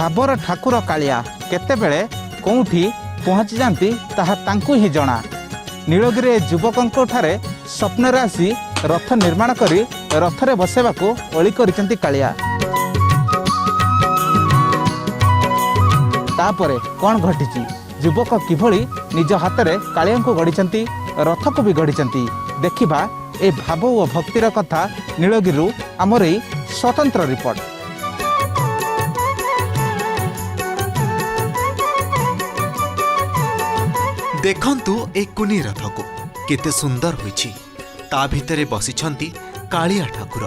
ଭାବର ଠାକୁର କାଳିଆ କେତେବେଳେ କେଉଁଠି ପହଞ୍ଚି ଯାଆନ୍ତି, ତାହା ତାଙ୍କୁ ହିଁ ଜଣା। ନୀଳଗିରି ଯୁବକଙ୍କ ଠାରେ ସ୍ୱପ୍ନରେ ଆସି ରଥ ନିର୍ମାଣ କରି ରଥରେ ବସାଇବାକୁ ଅଳି କରିଛନ୍ତି କାଳିଆ। ତାପରେ କ'ଣ ଘଟିଛି, ଯୁବକ କିଭଳି ନିଜ ହାତରେ କାଳିଆଙ୍କୁ ଗଢ଼ିଛନ୍ତି, ରଥକୁ ବି ଗଢ଼ିଛନ୍ତି, ଦେଖିବା ଏ ଭାବ ଓ ଭକ୍ତିର କଥା ନୀଳଗିରିରୁ ଆମର ଏଇ ସ୍ୱତନ୍ତ୍ର ରିପୋର୍ଟ। ଦେଖନ୍ତୁ ଏ କୁନି ରଥକୁ, କେତେ ସୁନ୍ଦର ହୋଇଛି। ତା ଭିତରେ ବସିଛନ୍ତି କାଳିଆ ଠାକୁର।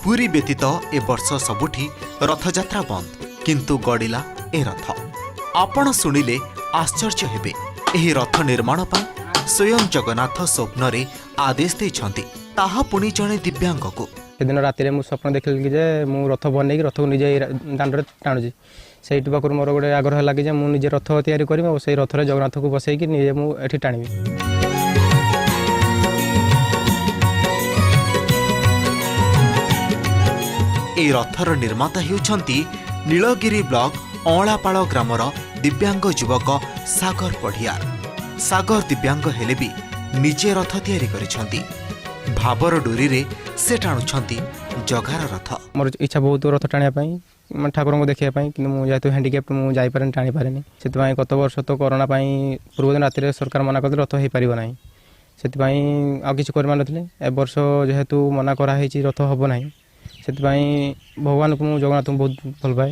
ପୁରୀ ବ୍ୟତୀତ ଏ ବର୍ଷ ସବୁଠି ରଥଯାତ୍ରା ବନ୍ଦ, କିନ୍ତୁ ଗଡ଼ିଲା ଏ ରଥ। ଆପଣ ଶୁଣିଲେ ଆଶ୍ଚର୍ଯ୍ୟ ହେବେ, ଏହି ରଥ ନିର୍ମାଣ ପାଇଁ ସ୍ୱୟଂ ଜଗନ୍ନାଥ ସ୍ୱପ୍ନରେ ଆଦେଶ ଦେଇଛନ୍ତି, ତାହା ପୁଣି ଜଣେ ଦିବ୍ୟାଙ୍ଗକୁ। ସେଦିନ ରାତିରେ ମୁଁ ସ୍ୱପ୍ନ ଦେଖିଲି କି ଯେ ମୁଁ ରଥ ବନେଇକି ରଥକୁ ନିଜେ ଏଇ ଦାଣ୍ଡରେ ଟାଣୁଛି। ସେଇଠି ପାଖରୁ ମୋର ଗୋଟେ ଆଗ୍ରହ ହେଲା କି ଯେ ମୁଁ ନିଜେ ରଥ ତିଆରି କରିବି ଆଉ ସେଇ ରଥରେ ଜଗନ୍ନାଥକୁ ବସେଇକି ନିଜେ ମୁଁ ଏଠି ଟାଣିବି। ଏହି ରଥର ନିର୍ମାତା ହେଉଛନ୍ତି ନୀଳଗିରି ବ୍ଲକ ଅଁଳାପାଳ ଗ୍ରାମର ଦିବ୍ୟାଙ୍ଗ ଯୁବକ ସାଗର ପଢ଼ିଆର। ସାଗର ଦିବ୍ୟାଙ୍ଗ ହେଲେ ବି ନିଜେ ରଥ ତିଆରି କରିଛନ୍ତି। ଭାବର ଡୋରିରେ ସେ ଟାଣୁଛନ୍ତି ଜଗାର ରଥ। ମୋର ଇଚ୍ଛା ବହୁତ ରଥ ଟାଣିବା ପାଇଁ, ମାନେ ଠାକୁରଙ୍କୁ ଦେଖିବା ପାଇଁ। କିନ୍ତୁ ମୁଁ ଯେହେତୁ ହ୍ୟାଣ୍ଡିକ୍ୟାପ୍ଟ, ମୁଁ ଯାଇପାରେନି, ଟାଣିପାରେନି। ସେଥିପାଇଁ ଗତ ବର୍ଷ ତ କରୋନା ପାଇଁ ପୂର୍ବଦିନ ରାତିରେ ସରକାର ମନା କରିଦେଲେ, ରଥ ହେଇପାରିବ ନାହିଁ। ସେଥିପାଇଁ ଆଉ କିଛି କରିପାରିନଥିଲି। ଏ ବର୍ଷ ଯେହେତୁ ମନା କରାହେଇଛି, ରଥ ହେବ ନାହିଁ, ସେଥିପାଇଁ ଭଗବାନଙ୍କୁ, ମୁଁ ଜଗନ୍ନାଥଙ୍କୁ ବହୁତ ଭଲ ପାଏ।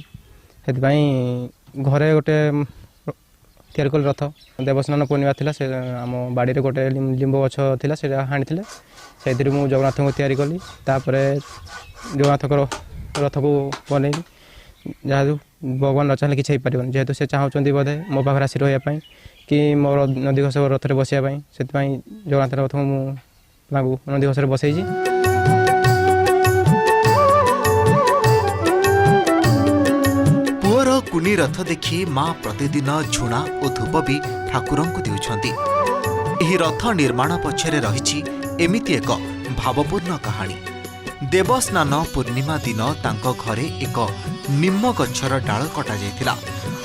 ସେଥିପାଇଁ ଘରେ ଗୋଟେ ତିଆରି କଲି ରଥ। ଦେବସ୍ନାନ ପୂର୍ଣ୍ଣିମା ଥିଲା, ସେ ଆମ ବାଡ଼ିରେ ଗୋଟେ ଲିମ୍ବ ଗଛ ଥିଲା, ସେଇଟା ହାଣିଥିଲେ। ସେଇଥିରୁ ମୁଁ ଜଗନ୍ନାଥଙ୍କୁ ତିଆରି କଲି। ତାପରେ ଜଗନ୍ନାଥଙ୍କର ରଥକୁ ବନେଇଲି। ଯାହାତୁ ଭଗବାନ ନ ଚାହିଁଲେ କିଛି ହେଇପାରିବନି। ଯେହେତୁ ସେ ଚାହୁଁଛନ୍ତି ବୋଧେ ମୋ ପାଖରେ ଆସି ରହିବା ପାଇଁ କି ମୋର ନନ୍ଦିଘୋଷ ରଥରେ ବସିବା ପାଇଁ, ସେଥିପାଇଁ ଜଗନ୍ନାଥ ରଥକୁ ମୁଁ ତାଙ୍କୁ ନନ୍ଦିଘୋଷରେ ବସେଇଛି। ପୁଅର କୁନି ରଥ ଦେଖି ମା ପ୍ରତିଦିନ ଝୁଣା ଓ ଧୂପ ବି ଠାକୁରଙ୍କୁ ଦେଉଛନ୍ତି। ଏହି ରଥ ନିର୍ମାଣ ପଛରେ ରହିଛି ଏମିତି ଏକ ଭାବପୂର୍ଣ୍ଣ କାହାଣୀ। ଦେବସ୍ନାନ ପୂର୍ଣ୍ଣିମା ଦିନ ତାଙ୍କ ଘରେ ଏକ ନିମ୍ମ ଗଛର ଡାଳ କଟାଯାଇଥିଲା।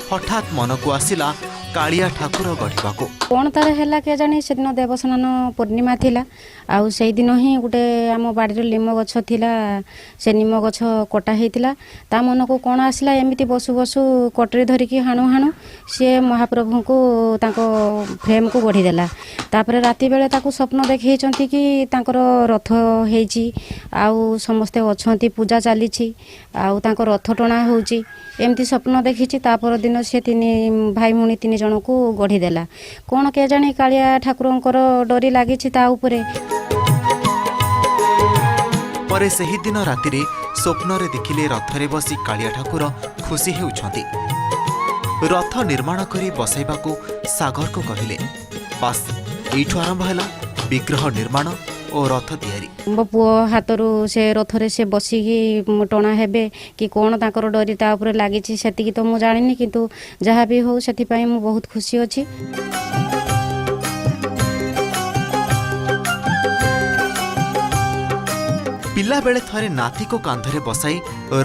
ହଠାତ୍ ମନକୁ ଆସିଲା କାଳିଆ ଠାକୁର ଗଢ଼ିବାକୁ। କ'ଣ ତାର ହେଲା କେଜାଣି, ସେଦିନ ଦେବସ୍ନାନ ପୂର୍ଣ୍ଣିମା ଥିଲା ଆଉ ସେଇଦିନ ହିଁ ଗୋଟେ ଆମ ବାଡ଼ିରେ ଲିମ ଗଛ ଥିଲା, ସେ ନିମ ଗଛ କଟା ହେଇଥିଲା। ତା ମନକୁ କ'ଣ ଆସିଲା, ଏମିତି ବସୁ ବସୁ କଟୁରୀ ଧରିକି ହାଣୁ ହାଣୁ ସିଏ ମହାପ୍ରଭୁଙ୍କୁ ତାଙ୍କ ଫ୍ରେମ୍କୁ ଗଢ଼ିଦେଲା। ତାପରେ ରାତି ବେଳେ ତାକୁ ସ୍ୱପ୍ନ ଦେଖେଇଛନ୍ତି କି ତାଙ୍କର ରଥ ହେଇଛି ଆଉ ସମସ୍ତେ ଅଛନ୍ତି, ପୂଜା ଚାଲିଛି ଆଉ ତାଙ୍କ ରଥ ଟଣା ହେଉଛି। ଏମିତି ସ୍ୱପ୍ନ ଦେଖିଛି। ତା ପରଦିନ ସେ ତିନି ଭାଇ ଭଉଣୀ ତିନି ଜଣଙ୍କୁ ଗଢ଼ିଦେଲା। କ'ଣ କେଜାଣି, କାଳିଆ ଠାକୁରଙ୍କର ଡୋରି ଲାଗିଛି ତା ଉପରେ। ପରେ ସେହିଦିନ ରାତିରେ ସ୍ୱପ୍ନରେ ଦେଖିଲେ ରଥରେ ବସି କାଳିଆ ଠାକୁର ଖୁସି ହେଉଛନ୍ତି। ରଥ ନିର୍ମାଣ କରି ବସାଇବାକୁ ସାଗରକୁ କହିଲେ। ବାସ୍, ଏଇଠୁ ଆରମ୍ଭ ହେଲା ବିଗ୍ରହ ନିର୍ମାଣ ଓ ରଥ ତିଆରି। ମୋ ପୁଅ ହାତରୁ ସେ ରଥରେ ସେ ବସିକି ଟଣା ହେବେ କି କ'ଣ ତାଙ୍କର ଡୋରି ତା ଉପରେ ଲାଗିଛି, ସେତିକି ତ ମୁଁ ଜାଣିନି। କିନ୍ତୁ ଯାହା ବି ହଉ, ସେଥିପାଇଁ ମୁଁ ବହୁତ ଖୁସି ଅଛି। ପିଲାବେଳେ ଥରେ ନାତିକୁ କାନ୍ଧରେ ବସାଇ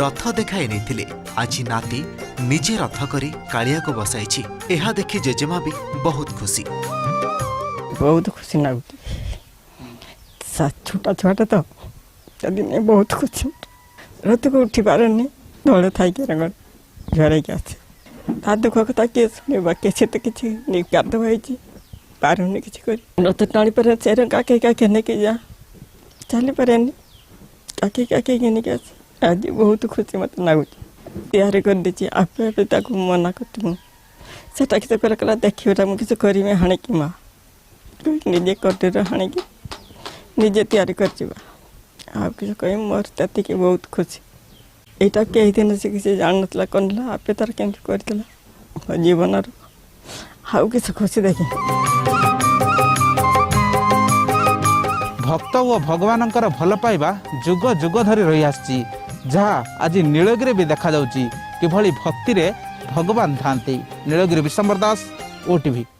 ରଥ ଦେଖାଇ ନେଇଥିଲେ। ଆଜି ନାତି ନିଜେ ରଥ କରି କାଳିଆକୁ ବସାଇଛି। ଏହା ଦେଖି ଜେଜେମା ବି ବହୁତ ଖୁସି। ବହୁତ ଖୁସି ଲାଗୁଛି। ଛୋଟ ଛୁଆଟା ତ ଦିନେ ବହୁତ ଖୁସି। ରଥକୁ ଉଠି ପାରେନି, ତଳେ ଥାଇକି ରଙ୍ଗ ଝରେଇକି ଆସେ। ତା ଦୁଃଖ କଥା କିଏ ଶୁଣିବ? କିଛି ତ କିଛି କାଦ ହେଇଛି, ପାରୁନି କିଛି କରି। ରଥ ଟାଣି ପାରେ, ସେ କାକେଇ କାକେଇ ନେଇକି ଯା, ଚାଲିପାରେନି, କାକେଇ କାକେଇକି ନେଇକି ଆସେ। ଆଜି ବହୁତ ଖୁସି ମୋତେ ଲାଗୁଛି। ତିଆରି କରିଦେଇଛି ଆପେ ଆପେ। ତାକୁ ମନା କରୁଛି ମୁଁ, ସେଟା କିଛି କଲେ, କହିଲା ଦେଖିବ, ମୁଁ କିଛି କରିବି ହାଣିକି ମା। ନିଜେ କଟୁର ହାଣିକି ନିଜେ ତିଆରି କରିଯିବା, ଆଉ କିଛି କହିବି? ମୋର ସେତିକି ବହୁତ ଖୁସି। ଏଇଟା କେହି ଦିନ ସେ କିଛି ଜାଣିନଥିଲା, କରିଥିଲା ଆପେ ତାର କେମିତି କରିଥିଲା। ମୋ ଜୀବନର ଆଉ କିଛି ଖୁସି ଦେଖେ। ଭକ୍ତ ଓ ଭଗବାନଙ୍କର ଭଲ ପାଇବା ଯୁଗ ଯୁଗ ଧରି ରହିଆସିଛି, ଯାହା ଆଜି ନୀଳଗିରି ବି ଦେଖାଯାଉଛି, କିଭଳି ଭକ୍ତିରେ ଭଗବାନ ଥାନ୍ତି। ନୀଳଗିରି, ବିଶ୍ୱମ୍ବର ଦାସ, ଓଟିଭି।